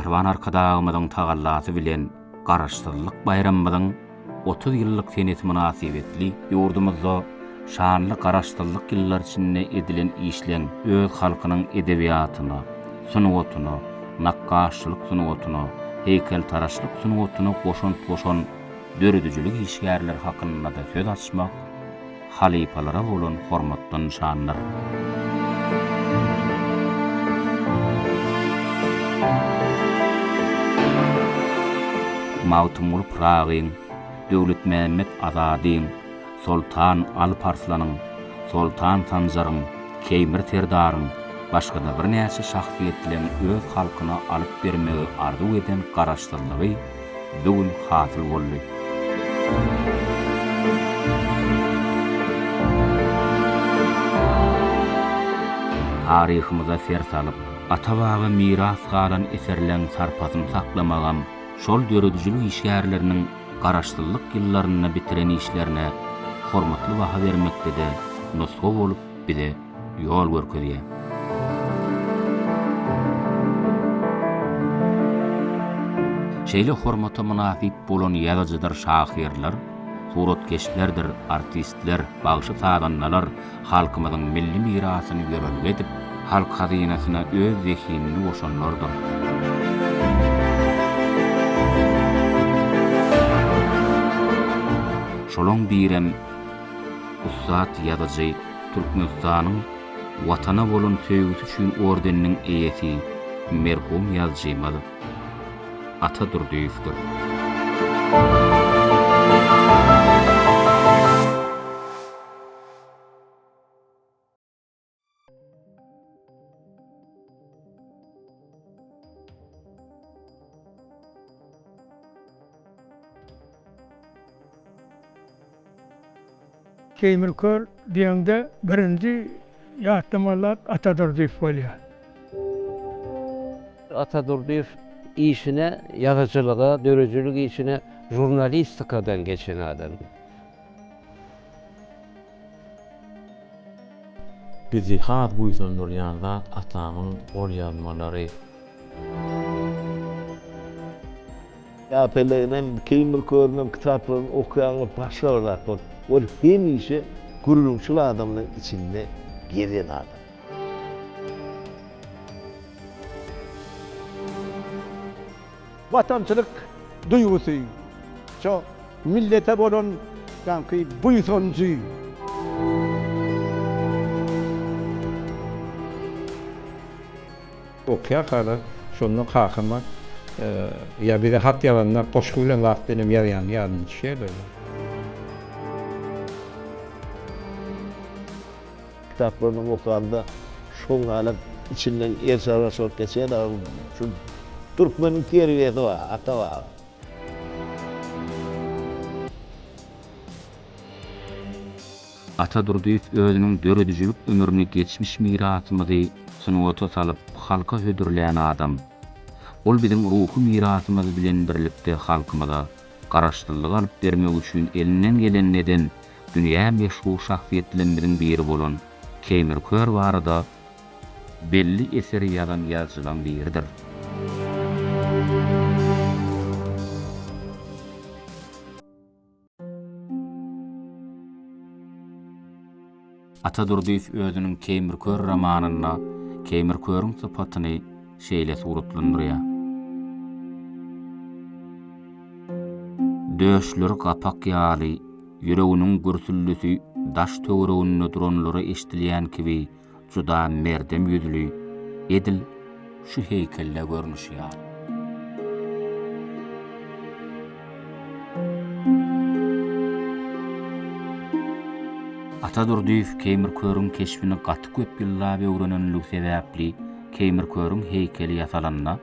Mähriban Arkadagymyzyň tagallasy bilen Garaşsyzlyk baýramymyzyň 30 ýyllyk senesi mynasybetli ýurdumyzda şanly Garaşsyzlyk ýyllary içinde edilen işleň öz halkynyň edebiýatyna, sungatyna, nakgaşçylyk sungatyna, heýkeltaraşlyk sungatyna goşant goşan döredijilik işgärleri hakynda-da söz açmak halypalara bolan hormatdan nyşandyr. Magtymguly Pyragyň, Döwletmämmet Azadyň, Soltan Alp Arslanyň, Soltan Sanjaryň, Keýmir Serdaryň, başga-da birnäçe şahsyýetleň öz halkyna alyp bermegi arzuw eden Garaşsyzlygy bu gün hasyl boldy. Taryhymyza ser salyp, ata-baba miras galan eserleň sarpasyny saklamagam şol döredijilik işgärleriniň Garaşsyzlyk ýyllarynda bitiren işlerine hormatly baha bermekde-de nusga bolup bize ýol görkezýär. Şeýle hormata mynasyp bolan ýazyjydyr şahyrlar, suratkeşlerdir artistler, bagşy-sazandalar halkymyzyň milli mirasyny ýörelge edip, halk hazynasyna öz zehinini goşanlardyr. Şolaň birem ussat ýazyjy, Türkmenistanyň Watana bolan söýgüsi üçin ordeniniň eýesi merhum ýazyjymyz Ata Durdyýewdir. Keýmir kör diýeňde birinji ýatlamaly zat Ata Durdyýew bolýar. Ata Durdyýew işine, ýazyjylyga, döredijilik işine žurnalistikadan geçen adam. Bizi has buýsandyrýan zat atamyň golýazmalary. Ýapelegiň Keýmir körüniň kitaplaryny okaýaňda başga bir zat bolup, ol hemişe gürrüňçil adamlaryň içinde gezen adam. Watançylyk duýgusy, şo millete bolan ýaňky buýsanjy. Okýarka-da, şonda kakama ýa bize hat ýazanda goşgy bilen zat bilenem ýazýany ýadyma düşýär-de. Kitaplaryny okanda şoň ýaly içinden eriş-argaç bolup geçýär-de, şu türkmeniň terbiýesi bar, ata-baba. Ata Durdyýew özüniň döredijilik ömrüni geçmiş mirasymyzy sungata salyp, halka hödürlän adam. Ol biziň ruhy mirasymyz bilen birlikde halkymyza Garaşsyzlygy alyp bermek üçin elinden gelenini eden dünýä meşhur şahsyýetlerimiziň biri bolan Keýmir Kör barada belli eseri ýazan ýazyjylaň biridir. Ata Durdyýew özüniň Keýmir kör romanynda Keýmir körüň sypatyny şeýle suratlandyrýar. Döşleri gapak ýaly, ýüreginiň gürsüldisi daş-töwereginde duranlara eşidilýän kibi juda merdem ýüzli, edil şu heýkelde görnüşi ýaly. Ata Durdyýew Keýmir körüň keşbini gaty köp ýyllap öwrenenligi sebäpli Keýmir körüň heýkeli ýasalanda,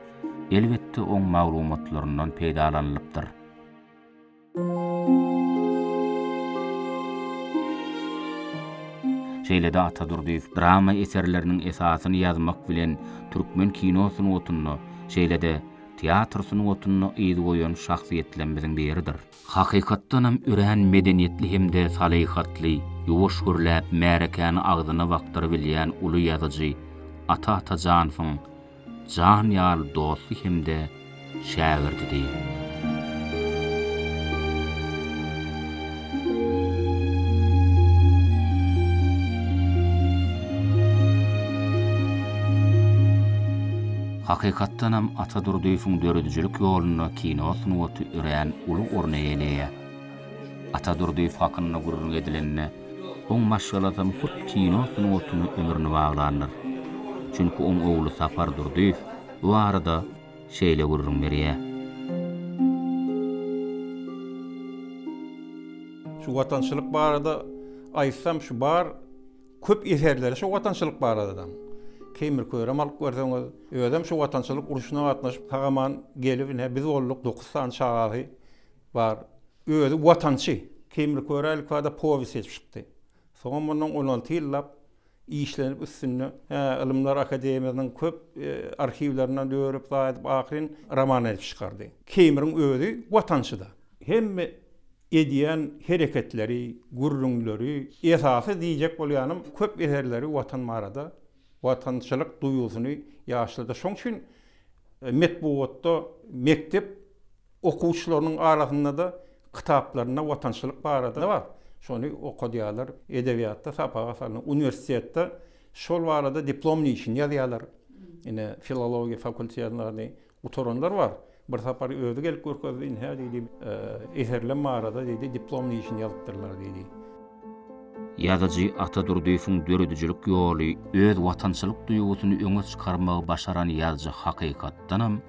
elbetde oň maglumatlaryndan peýdalanylypdyr. Şeýle-de Ata Durdyýew drama eserleriniň esasyny ýazmak bilen türkmen kino sungatynda, şeýle-de teatr sungatynda yz goýan şahsyýetlerimiziň biridir. Hakykatdanam örän medeniýetli hem-de salyhatly, ýuwaş gürläp, märekäni agzyna bakdyrybilýän uly ýazyjy Ata Atajanowyň. jan ýaly dosty hem-de şägirdidi. Hakykatdanam Ata Durdyýewiň döredijilik ýolunda kino sungaty örän uly orun eýeleýär. Ata Durdyýew hakynda gürrüň edilende, oň maşgalasam hut kino sungatyna ömrüni baglandyr. Çünki oň ogly Sapar Durdyýew bu barada şeýle gürrüň berýär. Şu watançylyk barada aýtsam şu bar köp eserleri şu watançylyk baradadan. Keýmir körem alyp görseňiz, özem şu watançylyk urşuna gatnaşyp sag-aman gelip ine biz bolduk dokuz sany çagasy bar. Özi watançy. Keýmir köre ilkibada powest edip çykdy. Soňam mundan 16 ýyllap işlenip üstünde, hä, Ylymlar akademiýasynyň köp arhiwlerinden dörüp zat edip ahyryn roman edip çykardy. Keýmiriň özi watançy-da. Hemme edýän hereketleri, gürrüňleri, esasy diýjek bolýanym köp eserleri watan barada, watançylyk duýgusyny ýaşlarda. Şoň üçin metbugatda mekdep Okuwçylarynyň arasynda-da kitaplarynda watançylyk barada bar. Şony okadýarlar. Edebiýatda sapaga salynýar. Uniwersitetde şol barada diplomnyý işini ýazýarlar. Ine, filologiýa fakultetlerini gutaranlar bar. Bir sapar özi gelip görkezdi, ine diýdi, eserlem barada diýdi, diplomnyý işini ýazypdyrlar diýdi. Ýazyjy Ata Durdyýewiň döredijilik ýoly öz watançylyk duýgusyny öňe çykarmagy başaran ýazyjy hakykatdanam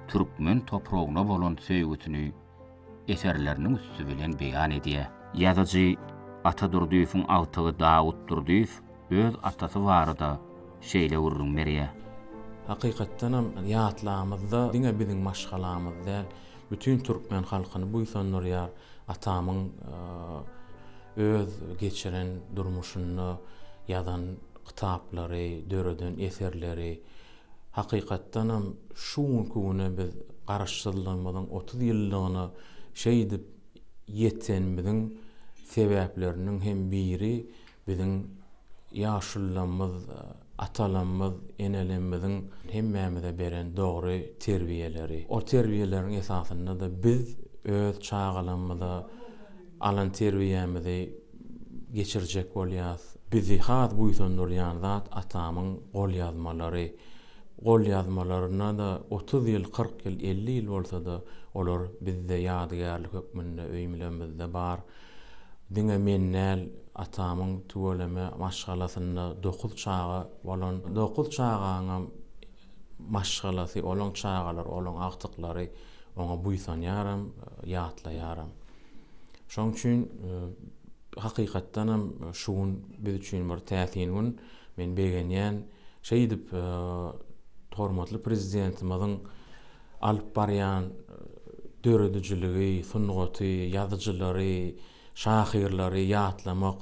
türkmen topragyna bolan söýgüsini eserleriniň üsti bilen beýan edýär. Ýazyjy Ata Durdyýewiň agtygy Dawut Durdyýew öz atasy barada şeýle gürrüň berýär. Hakykatdanam ýatlamyzda diňe biziň maşgalamyz däl, bütin türkmen halkyny buýsandyrýar. Atamyň öz geçiren durmuşynda ýazan kitaplary, döreden eserleri, Hakykatdanam şu günki güne biz Garaşsyzlygymyzyň 30 ýyllygyna şeýdip ýetenimiziň sebäpleriniň hem biri biziň ýaşulularymyz, atalarymyz, enelerimiziň hemmämize beren dogry terbiýeleri. O terbiýeleriň esasynda-da biz öz çagalarymyza alan terbiýämizi geçirjek bolýas. Bizi has buýsandyrýan zat atamyň golýazmalary. Golýazmalaryna-da 30 ýyl, 40 ýyl, 50 ýyl bolsa-da, olar bizde ýadygärlik hökmünde öýümlerimizde bar. Diňe men däl, atamyň tüweleme maşgalasynda dokuz çaga bolan. Dokuz çagaňam maşgalasy, olaň çagalary, olaň agtyklary oňa buýsanýaram, ýatlaýaram. Şonuň üçin hakykatdanam şu gün biz üçin bir täsin gün. Men begenýän. Şeýdip hormatly Prezidentimiziň alyp barýan döredijiligi, sungaty, ýazyjylary, şahyrlary ýatlamak,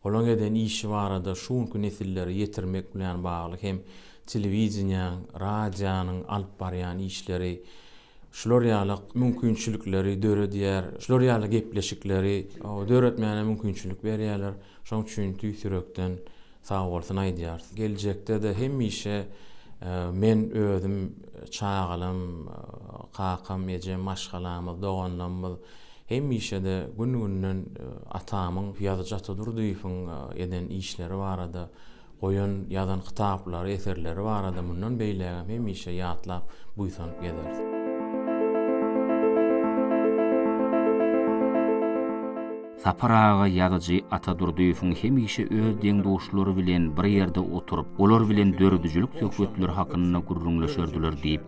olaň eden işi barada şu günki nesillere ýetirmek bilen bagly hem telewideniýäň, radionyň alyp barýan işleri Şular ýaly mümkinçilikleri döredýär. Şular ýaly gepleşikleri döretmäne mümkinçilik berýärler. Şonuň üçin tüýs ýürekden sagbolsun aýdýarys. Geljekde-de hemişe men özüm, çagalam, kakam, ejem, maşgalamyz, doganlarymyz hemişe-de gün-günden atamyň, ýazyjy Ata Durdyýewiň eden işleri barada Goýan, ýazan kitaplary, eserleri barada mundan beýlägem hemişe ýatlap, buýsanyp gezeris. Sapar aga ýazyjy Ata Durdyýewiň hemişe öz deň-duşlary bilen bir ýerde oturyp, olar bilen döredijilik söhbetleri hakynda gürrüňleşerdiler diýip,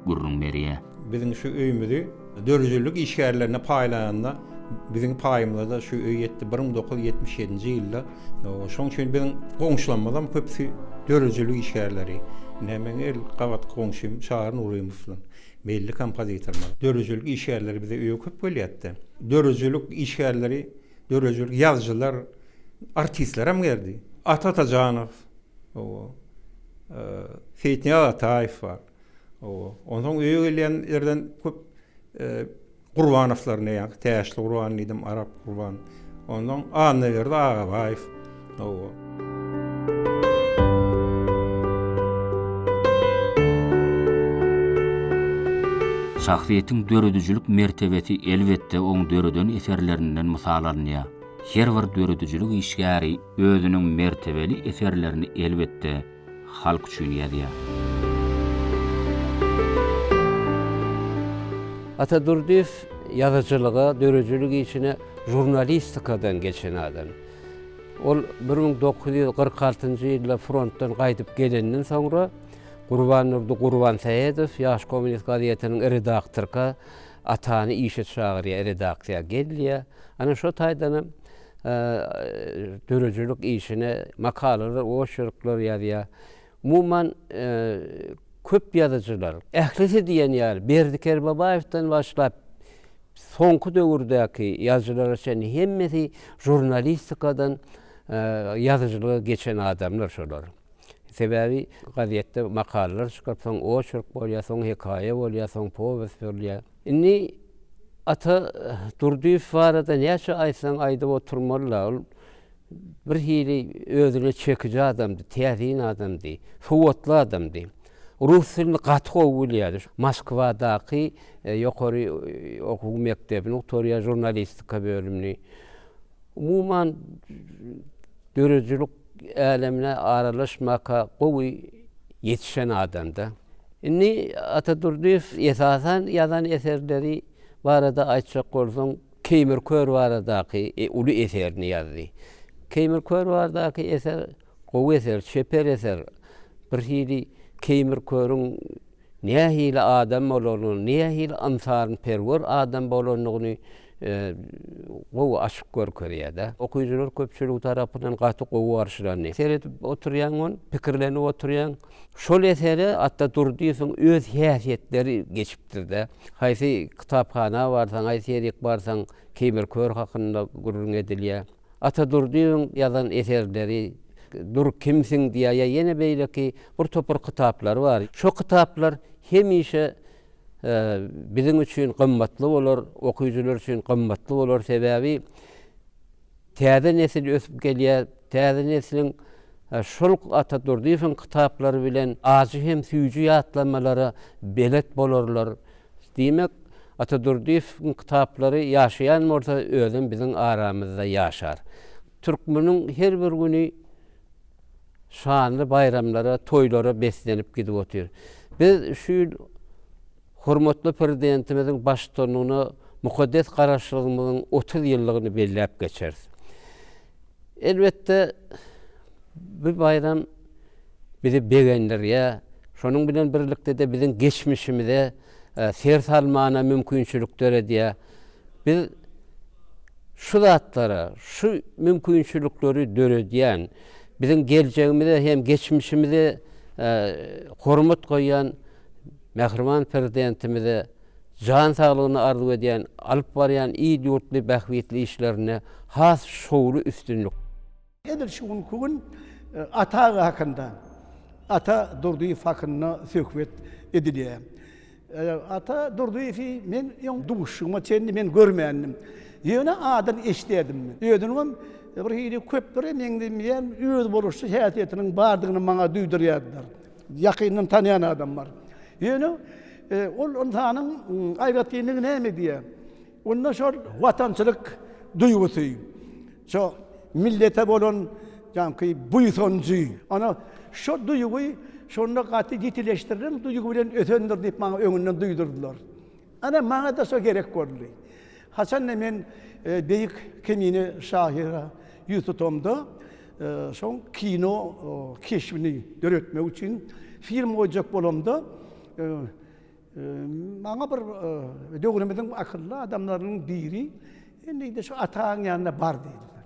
gürrüň berýär. Biziň şu öýümizi döredijilik işgärlerine paýlananda biziň paýymyza-da şu öý ýetdi 1977-nji ýylda. Şonuň üçin biziň goňşularymyzam köpüsi döredijilik işgärleri. Ine meň el gabat goňşym Çary Nurymow bilen belli kompozitorymyz. Döredijilik işgärleri bize öýe köp gelýärdi. Döredijilik işgärleri, döredijilik ýazyjylar, artistlerem geldi. Ata Atajanow, Seýitnyýaz Ataýew bar. Hawa. Onsoň öýe gelýän ýerden köp Gurbanowlar ne ýaňky Täşli Gurban diýdim, Arap Gurban. Onsoň Annaberdi Agabaýew. Hawa. Şahsyýetiň döredijilik mertebesi elbetde oň döreden eserlerinden mysal alynýar. Her bir döredijilik işgäri özüniň mertebeli eserlerini elbetde halk üçin ýazýar. Ata Durdyýew ýazyjylyga, döredijilik işine žurnalistikadan geçen adam. Ol 1946-njy ýylda frontdan gaýdyp gelenden soňra Gurbandurdy Gurbansähedow Ýaş kommunist gazetiniň redaktorka Atany işe çagyrýar, redaksiýa gel diýýär. Ana şo taýdanam döredijilik işine makalalar, oçerkler ýazýar. Umuman, köp ýazyjylar, ählisi diýen ýaly, Berdi Kerbabaýewden başlap, soňky döwürdäki ýazyjylara çenli hemmesi žurnalistikadan ýazyjylyga geçen adamlar şolar. Sebäbi gazetde makalalar çykyp, soň oçerk bolýar, soň hekaýa bolýar, soň powest bolýar. Indi Ata Durdyýew barada näçe aýtsaň aýdyp oturmaly-la. Ol bir hili özüne çekiji adamdy, täsin adamdy, sowatly adamdy. Rus dilini gaty gowy bilýärdi. Moskwadaky ýokary okuw mekdebini gutarýar, žurnalistika bölümini. Umuman, döredijilik älemine aralaşmaka gowy ýetişen adamda. Indi Ata Durdyýew esasan ýazan eserleri barada aýtjak bolsaň, Keýmir kör baradaky uly eserini ýazdy. Keýmir kör baradaky eser gowy eser, çeper eser. Bir hili Keýmir körüň nähili adam bolanyny, nähili ynsanperwer adam bolandygyny gowy açyp görkezýär-de. Okyjylar köpçüligi tarapyndan gaty gowy garşylandy. Seredip oturýaň ony, pikirlenip oturýaň. Şol esere Atda Durdyýewiň öz häsiýetleri geçipdir-de. Haýsy kitaphana barsaň, haýsy ýerik barsaň, Keýmir kör hakynda gürrüň edilýär. Ata Durdyýewiň ýazan eserleri, Dur kimsiň diýýär ýa ýene beýleki bir topar kitaplary bar. Şo kitaplar hemişe biziň üçin gymmatly bolar, okyjylar üçin gymmatly bolar. Sebäbi täze nesil ösüp gelýär, täze nesliň şol Ata Durdyýewiň kitaplary bilen ajy hem süýji ýatlamalara belet bolarlar. Diýmek, Ata Durdyýewiň kitaplary ýaşaýan bolsa, özem biziň aramyzda ýaşar. Türkmeniň her bir güni şanly baýramlara, toýlara beslenip gidip otyr. Biz şu ýyl hormatly Prezidentimiziň baştutanlygynda mukaddes Garaşsyzlygymyzyň 30 ýyllygyny belläp geçeris. Elbetde, bu baýram bizi begendirýär. Şonuň bilen birlikde-de biziň geçmişimize ser salmana mümkinçilik döredýär. Biz şu zatlara, şu mümkinçilikleri döredýän, biziň geljegimize hem geçmişimize hormat goýýan mähriban Prezidentimize jan saglygyny arzuw edýän, alyp barýan il-ýurtly bähbitli işlerinde has şowly üstünlik. Edil şu günki gün Ata aga hakynda, Ata Durdyýew hakynda söhbet edilýär. Ata Durdyýewi men öň duşuşygyma çenli men görmändim. Ýöne adyny eşidýärdim men. Özüniňem bir hili köplere meňzemeýän özboluşly häsiýetiniň bardygyny maňa duýdurýardylar. Ýakyndan tanýan adamlar. Ýöne ol ynsanyň aýratynlygy näme diýýär? Onda şol watançylyk duýgusy, şo millete bolan ýaňky buýsanjy, ana şo duýgy şonda gaty ýitileşdirilen duýgy bilen ösendir diýip maňa öňünden duýdurdylar. Ana maňa-da şo gerek boldy. Haçanda men beýik Kemine şahyra ýüz tutamda, şoň kino keşbini döretmek üçin film goýjak bolamda, Maňa bir döwrümiziň akylly adamlarynyň biri, Indi diýdi, şu Atagyň ýanyna bar diýdiler.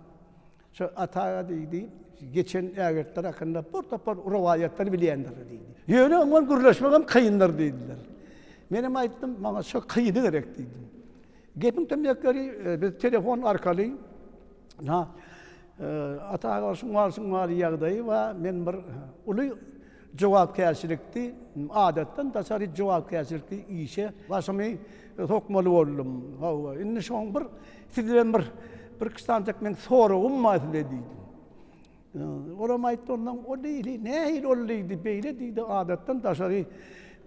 Şu Ataga diýdi, geçen ägirtler hakynda bir topar rowaýatlar bilýändir diýdi. Ýöne oňa gürleşmegem kyndyr diýdiler. Menem aýtdym, maňa şo kyny gerek diýdim. Gepiň tümlekleri biz telefon arkaly Na Ata aga şuňa şuňa ýagdaýy bar, men bir uly jogapkärçilikli, adatdan daşary jogapkärçilikli işe başymy sokmaly boldum. Hawa, indi şoň bir sizden bir bir kistanjak meň soragym bar size diýdim. Olam aýtdy ondan, o diýdi, nähili ol diýdi, beýle diýdi, adatdan daşary.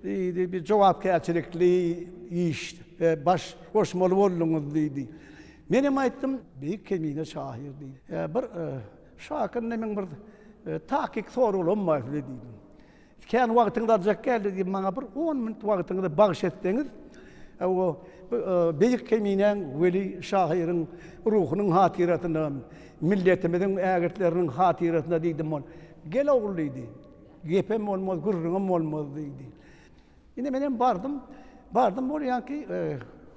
Diýdi, bir jogapkärçilikli iş baş goşmaly bolduňyz diýdi. Menem aýtdym, beýik Kemine şahyr diýdi. Bir şu hakynda meň bir takyk soraglarym bar size diýdim. Kän wagtyňyzy aljak däldi diýdim, maňa bir on minut wagtyňyzy bagyş etseňiz, o beýik Keminäň weli şahyryň ruhunyň hatyrasyna, milletimiziň ägirtleriniň hatyrasyna diýdim ol. Gel ogul diýdi. Gepem bolmaz, gürrüňem bolmaz diýdi. Ine menem bardym. Bardym bolýanki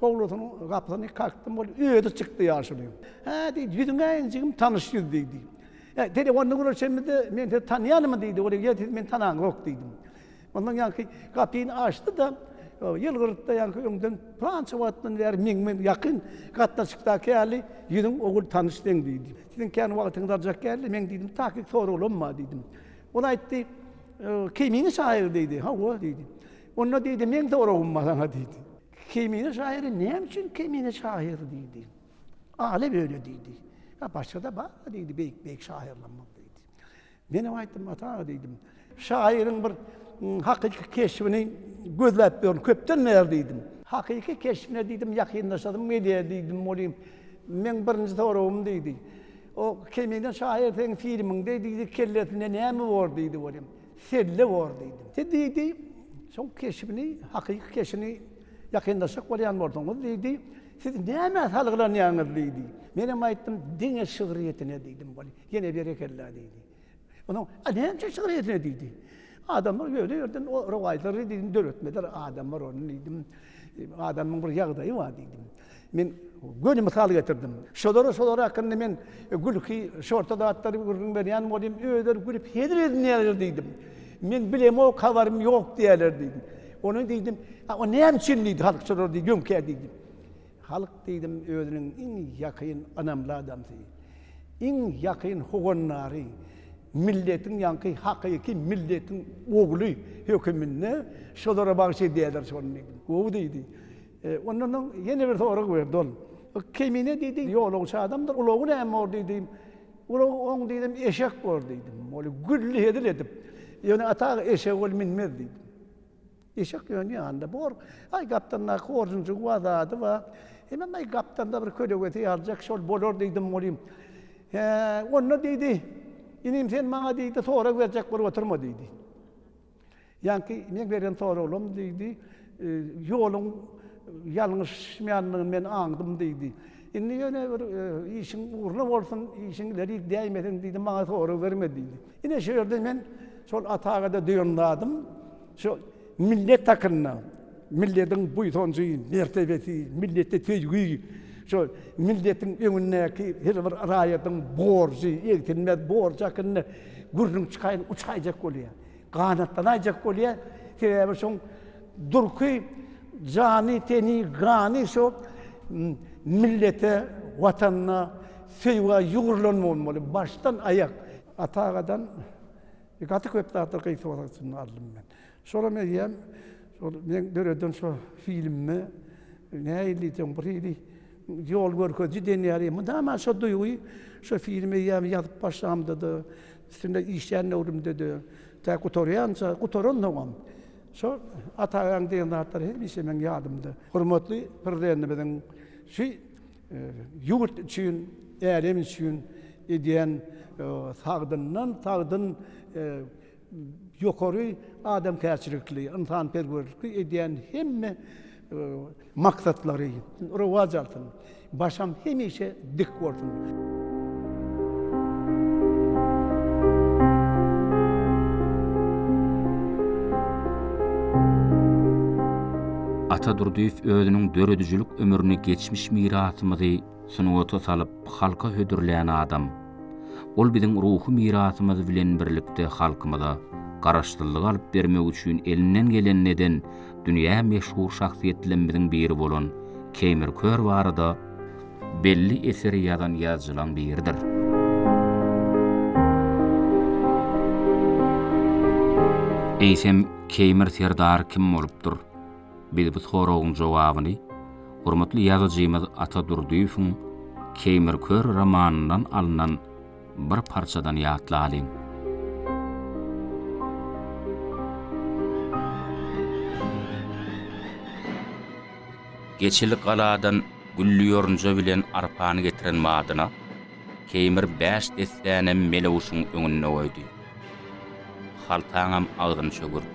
howlusynyň gapysyny kakdym, ol özi çykdy ýaşuly. Hä diýdi, ýüzüň-ä injigim tanyş ýüz diýdi. Hä, telefonda gürleşenimizde men sizi tanýanmy diýdi, ol ýa siz meni tanaňzok diýdim. Ondan ýaňky gapyny açdy-da, ýylgyrypda ýaňky öňden pylança wagtdan bäri meň bilen ýakyn gatnaşykdaky ýaly ýüzüň ogul tanyş seň diýdi. Siziň kän wagtyňyzy aljak däldi, meň diýdim, takyk soraglam bar diýdim. Ol aýtdy, Kemine şahyr diýdi. Hawa diýdi. Onda diýdi, meň soragym bar saňa diýdi. Kemine şahyry näme üçin Kemine şahyr diýdi. Aly böyle diýdi. Ýa başga-da bar diýdi, beýik-beýik şahyrlarymyz diýdi. Menem aýtdym, ata aga diýdim. Şahyryň bir hakyky keşbini gözläp ýörün köpden bäri diýdim. Hakyky keşbine diýdim ýakynlaşasym gelýär diýdim welin, meň birinji soragym diýdi. O Kemine şahyr seň filmiňde diýdi, kellesinde näme bor diýdi welin, selle bor diýdim. Siz diýdi, şoň keşbini, hakyky keşini ýakynlaşjak bolýan bolsaňyz diýdi, siz nämä salgylanýaňyz diýdi. Menem aýtdym, diňe şygryýetine diýdim welin. Ýene berekella diýdi. Onuň, A näme üçin şygryýetine diýdi. Adamlar ýöne ýerden o rowaýatlary diýdim, döretmediler adamlar ony diýdim. Adamyň bir ýagdaýy bar diýdim. Men göni mysal getirdim. Şolara şolar hakynda men gülki, şorta zatlary gürrüň berýän bolýan, özleri gülüp hezil edinýärler diýdim. Men bilemok, habarym ýok diýýärler diýdim. Ony diýdim, a o näme üçin diýdi, halk şolar diýdi, ýöňkä diýdim. Halk diýdim özüniň iň ýakyn ynamly adamsy, iň ýakyn howandary, milletiň ýaňky hakyky milletiň ogly höküminde şolara bagyş edýärler şony diýdim. Gowy diýdi. Ondan soň ýene bir sorag berdi ol. Kemine diýdi, ýolagçy adamdyr, ulagy näme bor diýdi. Ulagy oň diýdim, eşek bor diýdim. Ol güldi hezil edip. Ýöne ata aga eşege ol minmez diýdim. Eşek ýöne ýanynda bor. Aý gapdalyndaky horjunjygy bar, zady bar. Hemem aý gapdalynda bir kölegesi ýalyjak şol bolar diýdim welin. Hä, onda diýdi, inim sen maňa diýdi, sorag berjek bolup oturma diýdi. Ýaňky meň beren soraglarym diýdi, ýoluň ýalňyşmaýandygyny men aňdym diýdi. Indi ýöne bir işiň ugruna bolsun, işiň ileri gidäýmesin diýdi, maňa sorag berme diýdi. Ine şu ýerde men şol Ata agada duýan zadym, Şu millet hakynda, milletiň buýsanjy, mertebesi, millete söýgi, şu milletiň öňündäki her bir raýatyň borjy, egsilmez borjy hakynda gürrüň çykaýyn, uçaýjak bolýar. Ganatlanaýjak bolýar. Sebäbi şoň durky, jany, teni, gany şo millete, Watanyna söýgä ýugrulan bolmaly, başdan aýak. Ata agadan Gaty köp zatlar gysga wagt içinde aldym men. Şolam eýýäm şol meň döreden şo filmime nähili diýseň bir hili ýol görkeziji diýen ýaly mydama şo duýgy şo filmi eýýäm ýazyp başlamda-da, üstünde işlän döwrümde-de, tä gutarýança, gutaransoňam şo Ata agaň diýen zatlary hemişe meň ýadymda. Hormatly Prezidentimiziň şu Ýurt üçin, älem üçin edýän sagdyndan sagdyn ýokary adamkärçilikli, ynsanperwerlikli edýän hemme maksatlary rowaç alsyn. Başam hemişe dik bolsun. Ata Durdyýew özüniň döredijilik ömrüni geçmiş mirasymyzy sungata salyp, halka hödürlän adam. Ol biziň ruhy mirasymyz bilen birlikde halkymyza Garaşsyzlygy alyp bermek üçin elinden gelenini eden dünýä meşhur şahsyýetlemmiziň biri bolan Keýmir Kör barada belli eseri ýazan ýazyjylaň biridir. Eýsem, Keýmir serdar kim bolupdyr? Biz bu soragyň jogabyny hormatly ýazyjymyz Ata Durdyýewiň Keýmir kör romanyndan alnan bir parçadan ýatlalyň. Geçili galadan gülli ýorunja bilen arpany getiren badyna, Keýmir bäş dessänem Melewşiň öňünde goýdy. Haltaňam agzyny çöwürdi.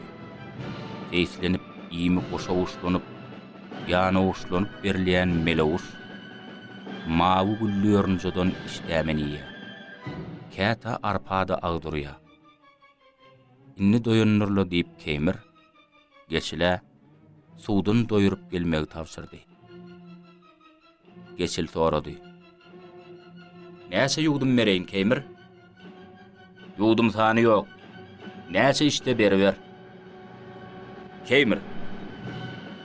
Seýislenip, iými goşawuçlanyp, ýanawuçlanyp berilýän Melewş mawy gülli ýorunjadan işdämen iýýär. Käte arpa-da agdyrýar. Indi doýandyr-la diýip Keýmir, Geçilä suwdan doýuryp gelmegi tabşyrdy. Geçil sorady. Näçe ýuwdum bereýin, Keýmir? Ýuwdum sany ýok. Näçe içde beriber. Keýmir,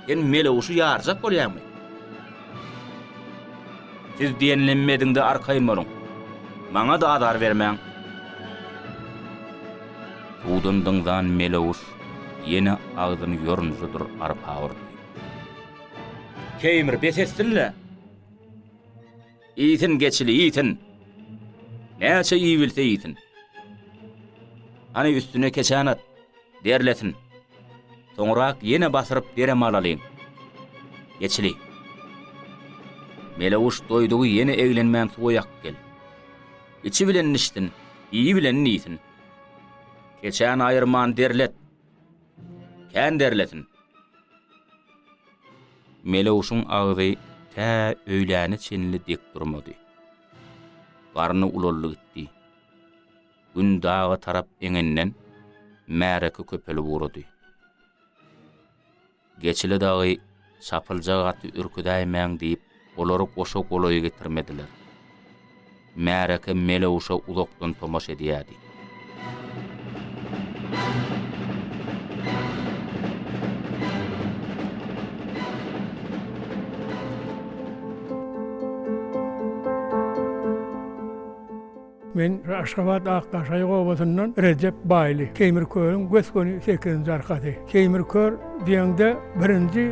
sen Melewşi ýarjak bolýaňmy? Siz diýenlemi ediňde arkaýyn boluň. Maňa-da azar bermäň. Suwdan dyňzan Melewş ýene agzyny ýorunjadyr arpa urdy. Keýmir, bes etsin-le! Iýsin geçili, iýsin! Näçe iýibilse iýsin. Hany üstüne keçäni at, derlesin. Soňrak ýene basyryp derem alalyň. Geçili. Meleguş doýdugy ýene eglenmän suwa ýakyp gel. Içibilenini içsin, iýibilenini iýsin. Keçäni aýyrman derlet. Kän derlesin. Melewşiň agzy tä öýläne çenli dek durmady. Garny ulaldy gitdi. Gün daga tarap eňenden märeke köpelip ugrady. Geçili dagy çapyljak aty ürküzäýmäň diýip, olary goşa golaý getirmediler. Märeke Melewşe uzakdan tomaşa edýärdi. Men Aşgabat Akdaşaýyk obasyndan Rejep Baýly. Keýmir körüň gös-göni sekizinji arkasy. Keýmir kör diýeňde birinji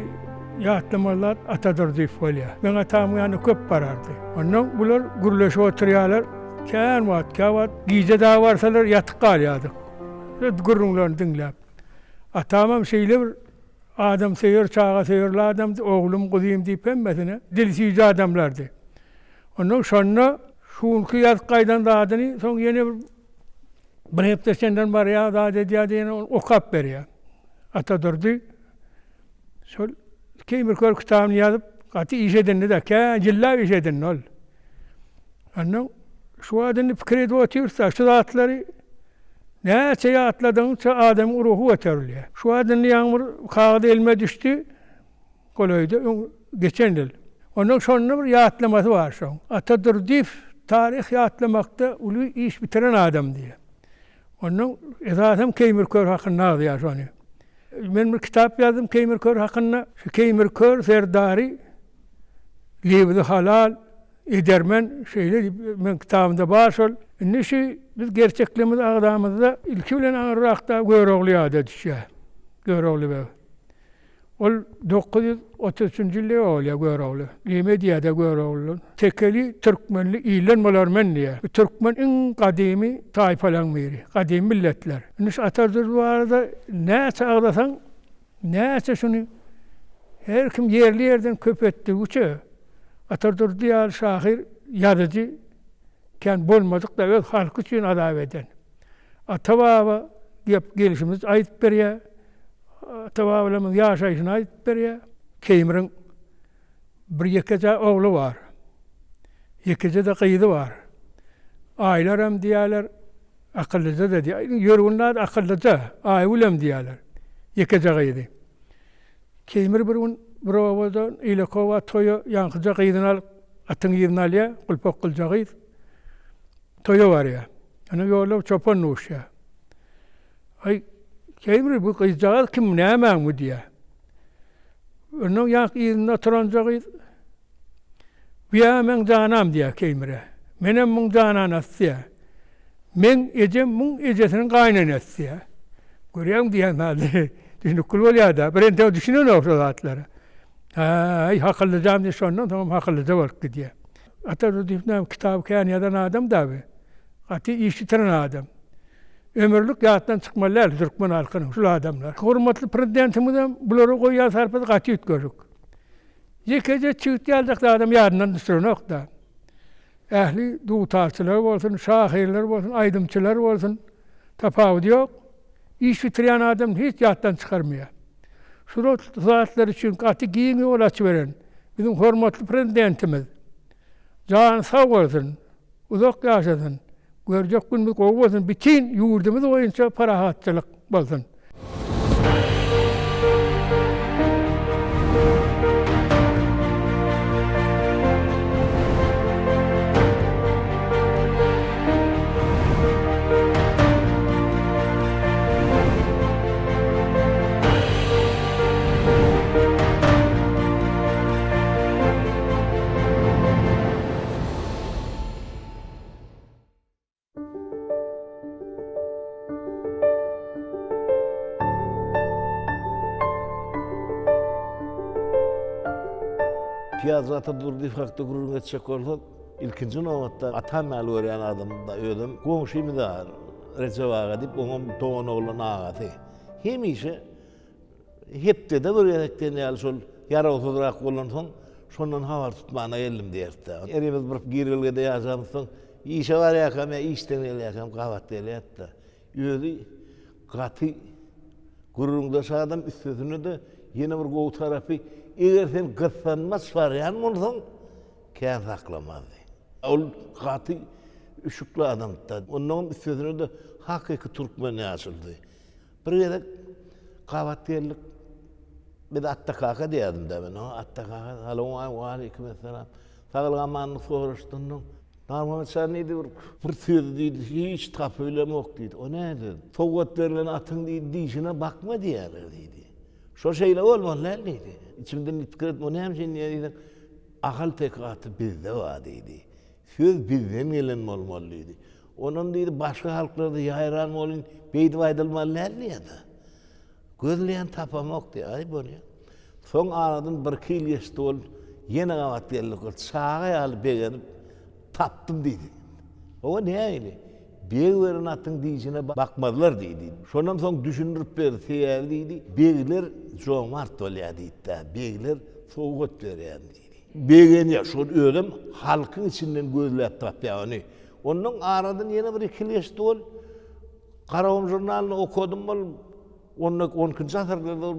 ýatlamaly zat Ata Durdyýew bolýar. Meň atamyň ýanyna köp barardy. Onnoň bular gürleşip oturýarlar. Kän wagt, käwagt gije dagy barsalar ýatyp galýardyk. Gürrüňlerini diňläp. Atamam şeýle bir adamsöýer, çagasöýerli adamdy. Oglum, guzym diýip hemmesine dili süýji adamlardy. Onnoň şonda şu günki ýazyp gaýdan zadyny soň ýene bir bir hepde senden barýar, zat edýär diýen ony okap berýär. Atadurdy şol Keýmir kör kitabyny ýazyp, gaty iş edindi-de, kän ýyllap iş edindi ol. Onnoň şu wagt indi pikir edip otyrys-da, şu zatlary näçe ýatladygyňça adamyň ruhy göterilýär. Şu wagt indi ýaňy bir kagyz elime düşdi. Golaýda öň geçen ýyl. Onuň şonda bir ýatlamasy bar şoň. Ata Durdyýew taryh ýatlamakda uly iş bitiren adam diýýär. Onuň esasam Keýmir kör hakynda agzaýar şony. Men bir kitap ýazdym Keýmir kör hakynda. Şu Keýmir kör serdary lebzi halal, edermen şeýle diýip meň kitabymda bar şol. Indi şu biz gerçekligimizi agzamyzda ilki bilen aňyrrakda Görogly ýada düşýär. Görogly beg. Ol 933-nji ýylda ýogalýar Görogly. Neme diýýär-de Göroglydan? Tekeli türkmenli ilden bolar men diýýär. Bu türkmen iň gadymy taýpalaryň biri, gadymy milletler. Indi şu Atar Durdy barada näçe agzasaň, näçe şuny her kim ýerli-ýerden köp etdigiçe, Atar Durdy ýaly şahyr, ýazyjy kän bolmadyk-da öz halky üçin azap eden. Ata-baba gep gelşimizi aýdyp berýär. Ata-babalarymyzyň ýaşaýşyny aýdyp berýär. Keýmiriň bir ýekeje ogly bar. Ýekeje-de gyzy bar. Aýlaram diýýärler, akyllyja-da diýýär. Ýörgünli ady akyllyja, Aýgülem diýýärler. Ýekeje gyzy. Keýmir bir gün bir obadan Ýylakowa toýa ýaňkyja gyzyny alyp, atyň yzyny alýar, gulpak gylja gyz. Toýa barýar. Ýöne ýolda bir çopan duşýar. Aý, Keýmir, bu gyzjagaz kim, nämäň bu diýýär. Onnoň ýaňky yzynda oturanja gyz, Bu-ýa meň janam diýýär Keýmire. Menem muň jananasy diýýär. Meň ejem muň ejesiniň gaýynenesi diýýär. Görýäňmi diýýän zady? Düşünikli bolýar-da. Bir entek düşünenok şo zatlara. Äý, hakyllyjam diýip şondan soňam hakyllyja bolup gidýär. Ata Durdyýew näme kitaby kän ýazan adam da bi. Gaty iş bitiren adam. Ömürlik ýatdan çykmaly däl türkmen halkynyň şul adamlar. Hormatly Prezidentimizem bulara goýýan sarpasy gaty üýtgeşik. Ýekeje çigit ýaljak zadam ýadyndan düşürenok-da. Ähli dutarçylar bolsun, şahyrlar bolsun, aýdymçylar bolsun, tapawudy ýok. Iş bitirýän adam hiç ýatdan çykarmaýar. Şu zatlar üçin gaty giň ýol açyberen biziň hormatly Prezidentimiz jany sag bolsun, uzak ýaşasyn, görjek günümiz gowy bolsun, bütin ýurdumyz boýunça parahatçylyk bolsun. Pyýaz Ata Durdyýew hakda gürrüň etjek bolsak, ilkinji nobatda atam ýaly görýän adamym-da özüm. Goňşymyz bar, Rejep aga diýip, oňam doganoglan agasy. Hemişe Hepdede bir gezek diýen ýaly şol ýarawsyzrak bolansoň, şondan habar tutmana geldim diýerdi-de. Herimiz bir girelgede ýaşamyzsoň, işe barýarkam ýa işden gelýärkäm gabat gelýärdi-de. Özi gaty gürrüňdeş adam, üstesine-de ýene bir gowy tarapy, eger sen gyssanmaç barýan bolsaň, kän saklamazdy. Ol gaty üşükli adamdy-da. Onnoňam üstesine-de hakyky türkmen ýaşulusy. Bir gezek gabat geldik. Biz Atda kaka diýerdim-dä men oňa. Atda kaka, salowmaleýkim, waleýkim essalam. Saglyk-amanlyk soraşdyndan. Narmuhammet şa diýdi, bir, bir sözi diýdi, hiç tapybilemok diýdi. O näme söz? Sowgat berlen atyň diýdi, dişine bakma diýýärler diýdi. Şo şeýle bolmaly däl diýdi. Içimden pikir etdim, o näme üçin diýýär diýsem, Ahal-teke aty bizde bar diýdi. Söz bizden gelen bolmaly diýdi. Onam diýdi, başga halklarda ýaýran bolyn, beýdip aýdylmaly däl diýýär-de. Gözleýän tapamok diýýär. Aý bolýar. Soň aradan birki ýyl geçdi ol ýene gabat geldik. Ol çaga ýaly begenip, tapdym diýdi. Oňa nähili? Beg beren atyň dişine bakmazlar diýdi. Şondan soň düşündirip berdi, sebäbi diýdi, begler jomart bolýar diýdi-de, begler sowgat berýär diýdi. Begenýär. Şol özem halkyň içinden gözläp tapýar ony. Ondan aradan ýene bir iki ýyl geçdi ol Garagum žurnalyny okadym ol onda on ikinji asyrda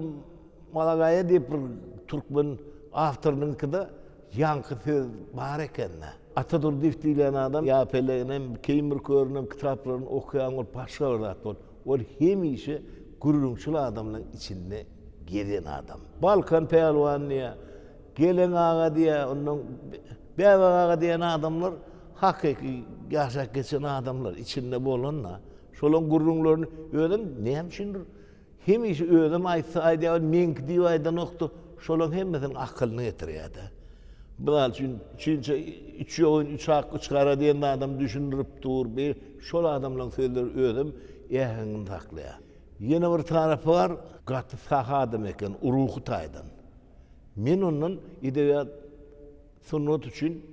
Malagaýa diýip bir türkmen awtorynyňkyda ýaňky söz bar ekende. Ata Durdyýew diýlen adam ýa Peleginem, Keýmir Körünem kitaplaryny okaýan bolup başga bir zat bolup, ol hemişe gürrüňçil adamlaryň içinde gezen adam. Balkan pälwan diýýär. Gelen aga diýýär, ondan Bäbek aga diýen adamlar hakyky ýaşap geçen adamlar, içinde bolan-da. Şolaň gürrüňlerini özem näme üçindir hemişe özem aýtsa aýdýar, meňki diýip aýdanokdy, şolaň hemmesiniň akylyny getirýär-de. Mysal üçin, üçünçe üç ýogyn, üç ak, üç gara diýen adam düşündirip dur, bir şol adamlaryň sözleri özem äheňini saklaýar. Ýene bir tarapy bar, gaty sahy adam eken ruhy taýdan. Men ondan edebiýat, sungat üçin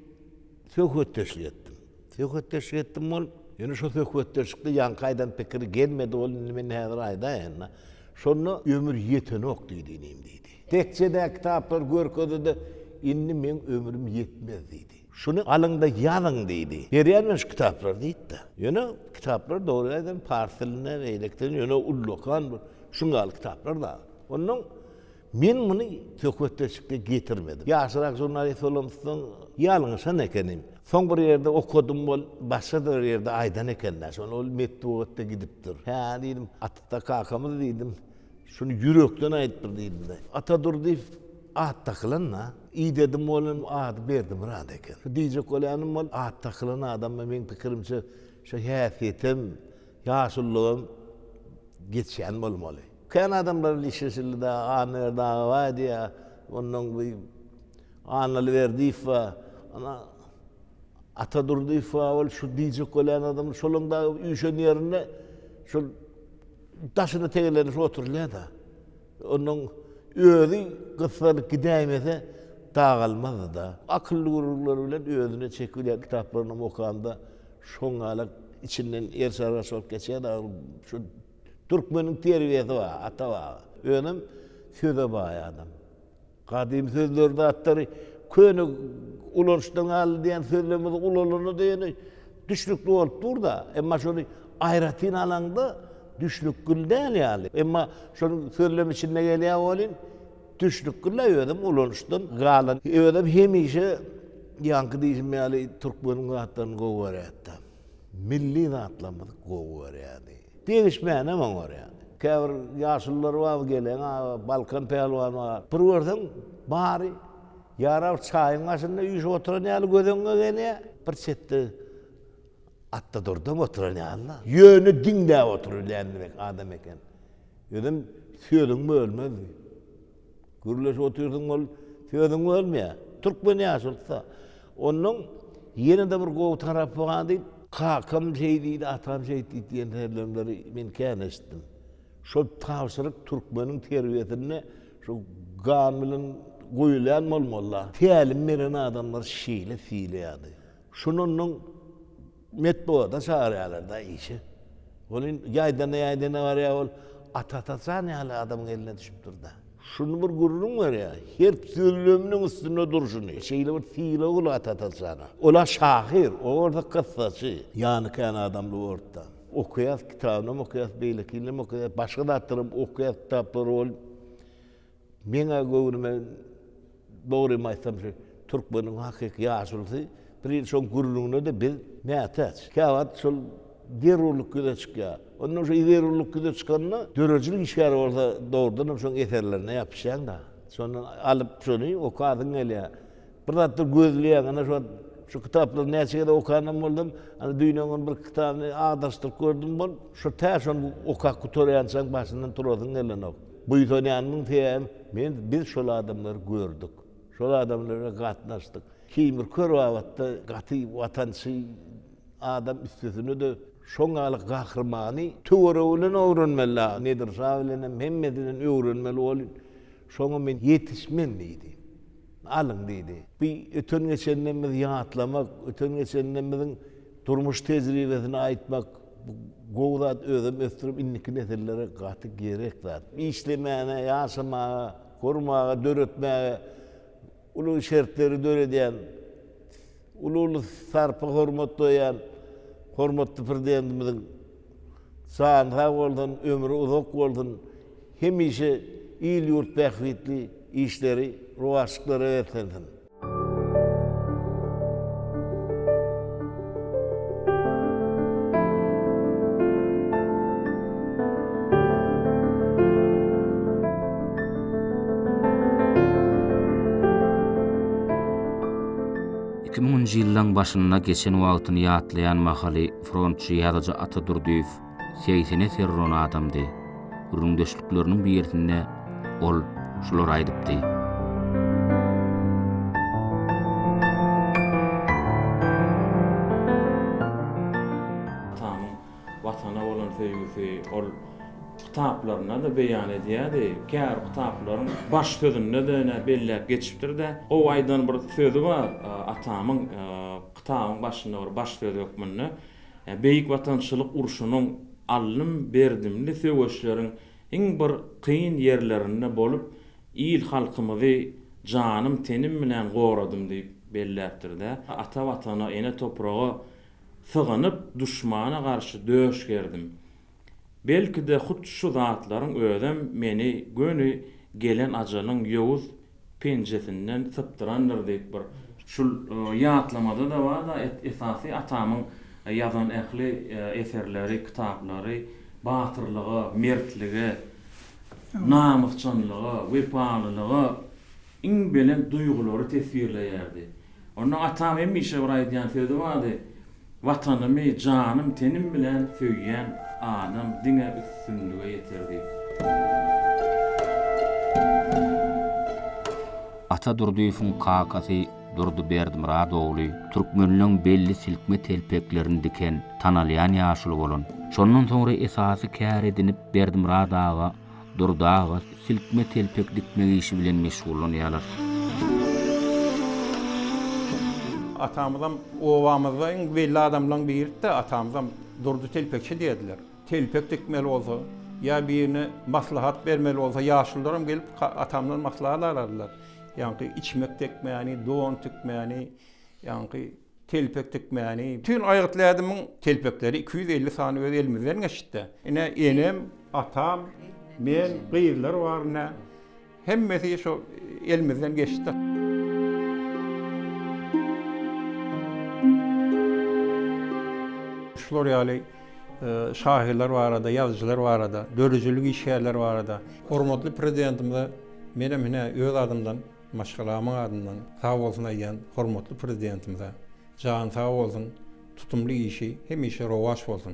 söhbetdeşlik etdim. Söhbetdeşlik etdim bolup, ýöne şo söhbetdeşlikde ýaňky aýdan pikiri gelmedi, ol indi men häzir aýdaýyn-da. Şonda ömür ýetenok diýdi inim diýdi. Tekjedäki kitaplary görkezdi-de, indi meň ömrüm ýetmez diýdi. Şuny alyň-da ýazyň diýdi. Berýän men şu kitaplary diýdi-de. Ýöne kitaplar dogry aýdan pars dilinde, beýleki dilinde, ýöne ullakan bir şuň ýaly kitaplar da. Onnoň Men muny söhbetdeşlikde getirmedim. Ýaşrak žurnalist bolamsoň ýalňyşan ekenim. Soň bir ýerde okadym ol başga-da bir ýerde aýdan eken-dä şony ol metbugatda gidipdir. Hä diýdim, Atda kakamyz diýdim, şuny ýürekden aýdypdyr diýdim-de. Ata Durdyýew at dakylan-da. Idedim welin ady Berdimyrat eken. Şu diýjek bolýanym ol at dakylan adamda meň pikirimçe şu häsiýetem, ýaşululygam geçýän bolmaly. Kän adamlar bilen işleşildi-de, Annaberdi Agabaý diýýär, ondan bu Annaly Berdiýew bar, ana Ata Durdyýew bar, ol şu diýjek bolýan adam, şolaryň dagy üýşen ýerinde şol daşyna tegelenip oturylýar-da. Onuň özi gyssanyp gidäýmese dagalmazdy-da. Akylly gürrüňleri bilen özüne çekilýän kitaplaryny okanda şoň ýaly içinden eriş-argaç bolup geçýär-de, şu Türkmeniň terbiýesi bar, ata-baba. Özem söze baý adam. Gadymy sözleri zatlary köne ulanyşdan galdy diýen sözlerimiz ulanylanda ýöne düşnükli bolup dur-da. Emma şony aýratyn alaňda düşnükli däl ýaly. Emma şonuň sözlem içinde gelýär welin düşnükli özem ulanyşdan galan. Özem hemişe ýaňky diýşim ýaly türkmeniň zatlaryny gowy görýärdi. Milli zatlarymyzy gowy görýärdi. Degişmänem oňarýardy. Käbir ýaşulular bar, Gelen aga, Balkan pälwan bar. Bir görseň, bary ýara bir çaýyň başynda üýşüp oturan ýaly göz öňüňe gelýär. Bir çetde Atda Durdam oturan ýaly-la. Ýöne diňläp oturybilýän adam eken. Özem sözüňi bölmezdi. Gürleşip otyrsyň ol sözüňi bölmeýär. Türkmen ýaşulusy. Onnoň ýene-de bir gowy tarapy bar diýip, kakam şeý diýdi, atam şeý diýdi diýen sözlemleri men kän eşitdim. Şol tabşyryk türkmeniň terbiýesinde şu gan bilen guýulýan bolmaly-da. Tälim beren adamlar şeýle sylaýardy. Şuny onnoň Metbugata çagyrýarlar-da işe. Welin ýaýdana-ýaýdana barýar ol Ata Atajan ýaly adamyň eline düşüpdir-dä. Şuny bir gürrüň berýär. Her sözleminiň üstünde durşuny. Şeýle bir sylag uly Ata Atajana. Ol-a şahyr, o bolsa kyssaçy. Ýany kän adamly bolupdy. Okaýas, kitabynam okaýas, beýlekinem okaýas, başga zatlaram okaýas kitaplary ol. Meň-ä göwnüme, dogrymy aýtsam, şu türkmeniň hakyky ýaşulusy bir ýyl şoň gürrüňine-de biz mätäç. Käwagt şol zerurlyk ýüze çykýar. Ondan şo zerurlyk ýüze çykanda döredijilik işgäri bolsa dogrudanam şoň eserlerine ýapyşýaň-da. Şondan alyp şony okasyň gelýär. Bir zatlar gözleýäň, ana şu wagt şu kitaplary näçe gezek okanam boldum, ana düýn-öňňün bir kitabyny agdaryşdyryp gördüm bol, şo tä şony okap gutarýançaň başyndan turasyň gelenok. Buýsanýanymyň sebäbi men biz şol adamlary gördük. Şol adamlara gatnaşdyk. Keýmir kör babatda gaty watançy adam üstesine-de şoň ýaly gahrymany töweregi bilen öwrenmeli, Nedir şa bilenem hemmesi bilen öwrenmeli bolýn. Şoňa men ýetişmen diýdi. Alyň diýdi. Bu öten-geçenlerimizi ýatlamak, öten-geçenlerimiziň durmuş tejribesini aýtmak bu gowy zat, özem ösdürip indiki nesillere gaty gerek zat. Işlemäne, ýaşamaga, gurmaga, döretmäge uly şertleri döredýän, uly-uly sarpa-hormat goýýan hormatly Prezidentimiziň Jany sag bolsun, ömri uzak bolsun, hemişe il-ýurt bähbitli işleri rowaçlyklara beslensin! Iki müňünji ýyllaň başynda geçen wagtyny ýatlaýan mahaly frontçy ýazyjy Ata Durdyýew segsene serron adamdy. Gürrüňdeşlikleriniň birisinde ol şulary aýdypdy. Atamyň Watana bolan söýgüsi ol kitaplarynda-da beýan edýärdi. Käbir kitaplaryň baş sözünde-de ine belläp geçipdir-de. Gowy aýdan bir sözi bar atamyň kitabyň başynda bir baş söz hökmünde. Beýik Watançylyk urşunyň aldym-berdimli söweşleriň iň bir kyn ýerlerinde bolup, il-halkymyzy janym-tenim bilen goradym diýip belläpdir-de. Ata Watana, ene topraga sygynyp, duşmana garşy döş gerdim. Belki-de hut şu zatlaryň özem meni göni gelen ajalyň ýowuz penjesinden sypdyrandyr diýip bir Şul ýatlamada-da bar-da, esasy atamyň ýazan ähli eserleri, kitaplary batyrlyga, mertlige, namysjanlyga, wepalylyga iň belent duýgulary teswirleýärdi. Onda atam hemişe bir aýdýan sözi bardy, Watanymy janym tenim bilen söýýän adam diňe üstünlige ýeter diýip. Ata Durdyýewiň kakasy Durdy Berdimyrat ogly türkmenleň belli silkme telpeklerini diken, tanalýan ýaşuly bolan. Şondan soňra esasy kär edinip Berdimyrat aga Durdy aga silkme telpek dikmek işi bilen meşgullanýarlar. Atamyzam obamyzda iň belli adamlaň biridi-de, atamyzam Durdy telpekçi diýerdiler. Telpek dikmeli bolsa, ýa birine maslahat bermeli bolsa, ýaşulularam gelip atamdan maslahat alardylar. Ýaňky içmek tekmäni, don tikmäni, ýaňky telpek tikmäni. Bütin aýgytly ädimiň telpekleri 250 sany öz elimizden geçdi. Ine, enem, atam, men, gyzlar bar ine. Hemmesi şo elimizden geçdi. Şular ýaly şahyrlar barada, ýazyjylar barada, döredijilik işgärleri barada hormatly Prezidentimize menem ine öz adymdan, maşgalamyň adyndan sag bolsun aýdýan hormatly Prezidentimize. Jany sag bolsun, tutumly işi hemişe rowaç bolsun.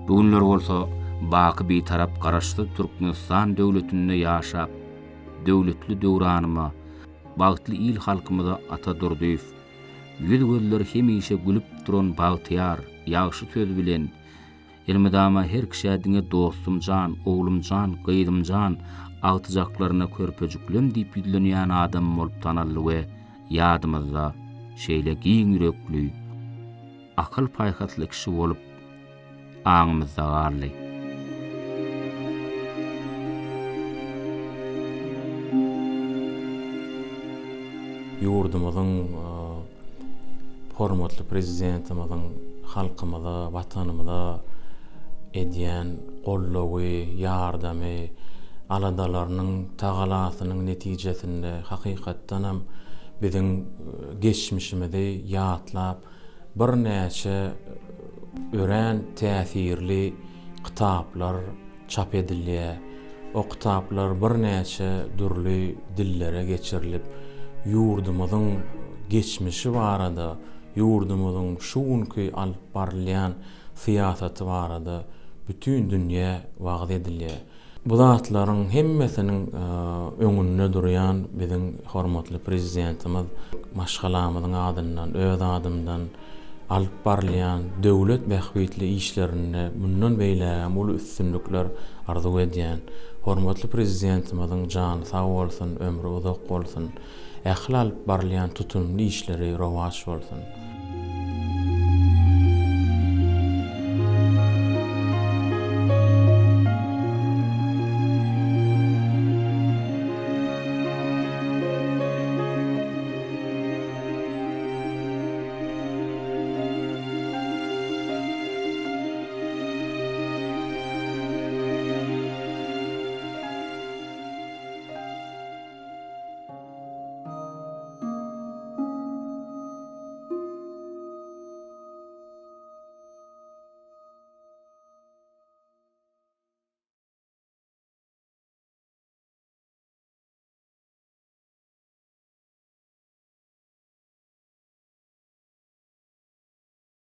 Bu günler bolsa baky Bitarap Garaşsyz Türkmenistan döwletinde ýaşap, döwletli döwranyma, bagtly il-halkymyza Ata Durdyýew, Ýüz-gözleri hemişe gülüp duran bagtyýar, ýagşy söz bilen, elmydama her kişä diňe dostum jan, oglum jan, gyzym jan, agtyjaklaryna körpejiklem diýip ýüzlenýän adam bolup tanaldy we ýadymyzda şeýle giň ýürekli, akyl-paýhasly kişi bolup aňymyzda galdy. Ýurdumyzyň hormatly Prezidentimiziň halkymyza, Watanymyza edýän goldawy, ýardamy, aladalarynyň, tagalasynyň netijesinde hakykatdanam biziň geçmişimizi ýatlap, Birnäçe örän täsirli kitaplar çap edilýär. O kitaplar birnäçe dürli dillere geçirilip, ýurdumyzyň geçmişi barada, ýurdumyzyň şu günki alyp barylýan syýasaty barada bütin dünýä wagyz edilýär. Bu zatlaryň hemmesiniň öňünde durýan biziň hormatly Prezidentimiz maşgalamyzyň adyndan, öz adymdan alyp barylýan döwlet bähbitli işlerinde mundan beýlägem uly üstünlikler arzuw edýän. Hormatly Prezidentimiziň jany sag bolsun, ömri uzak bolsun! Ähli alyp barylýan tutumly işleri rowaç bolsun!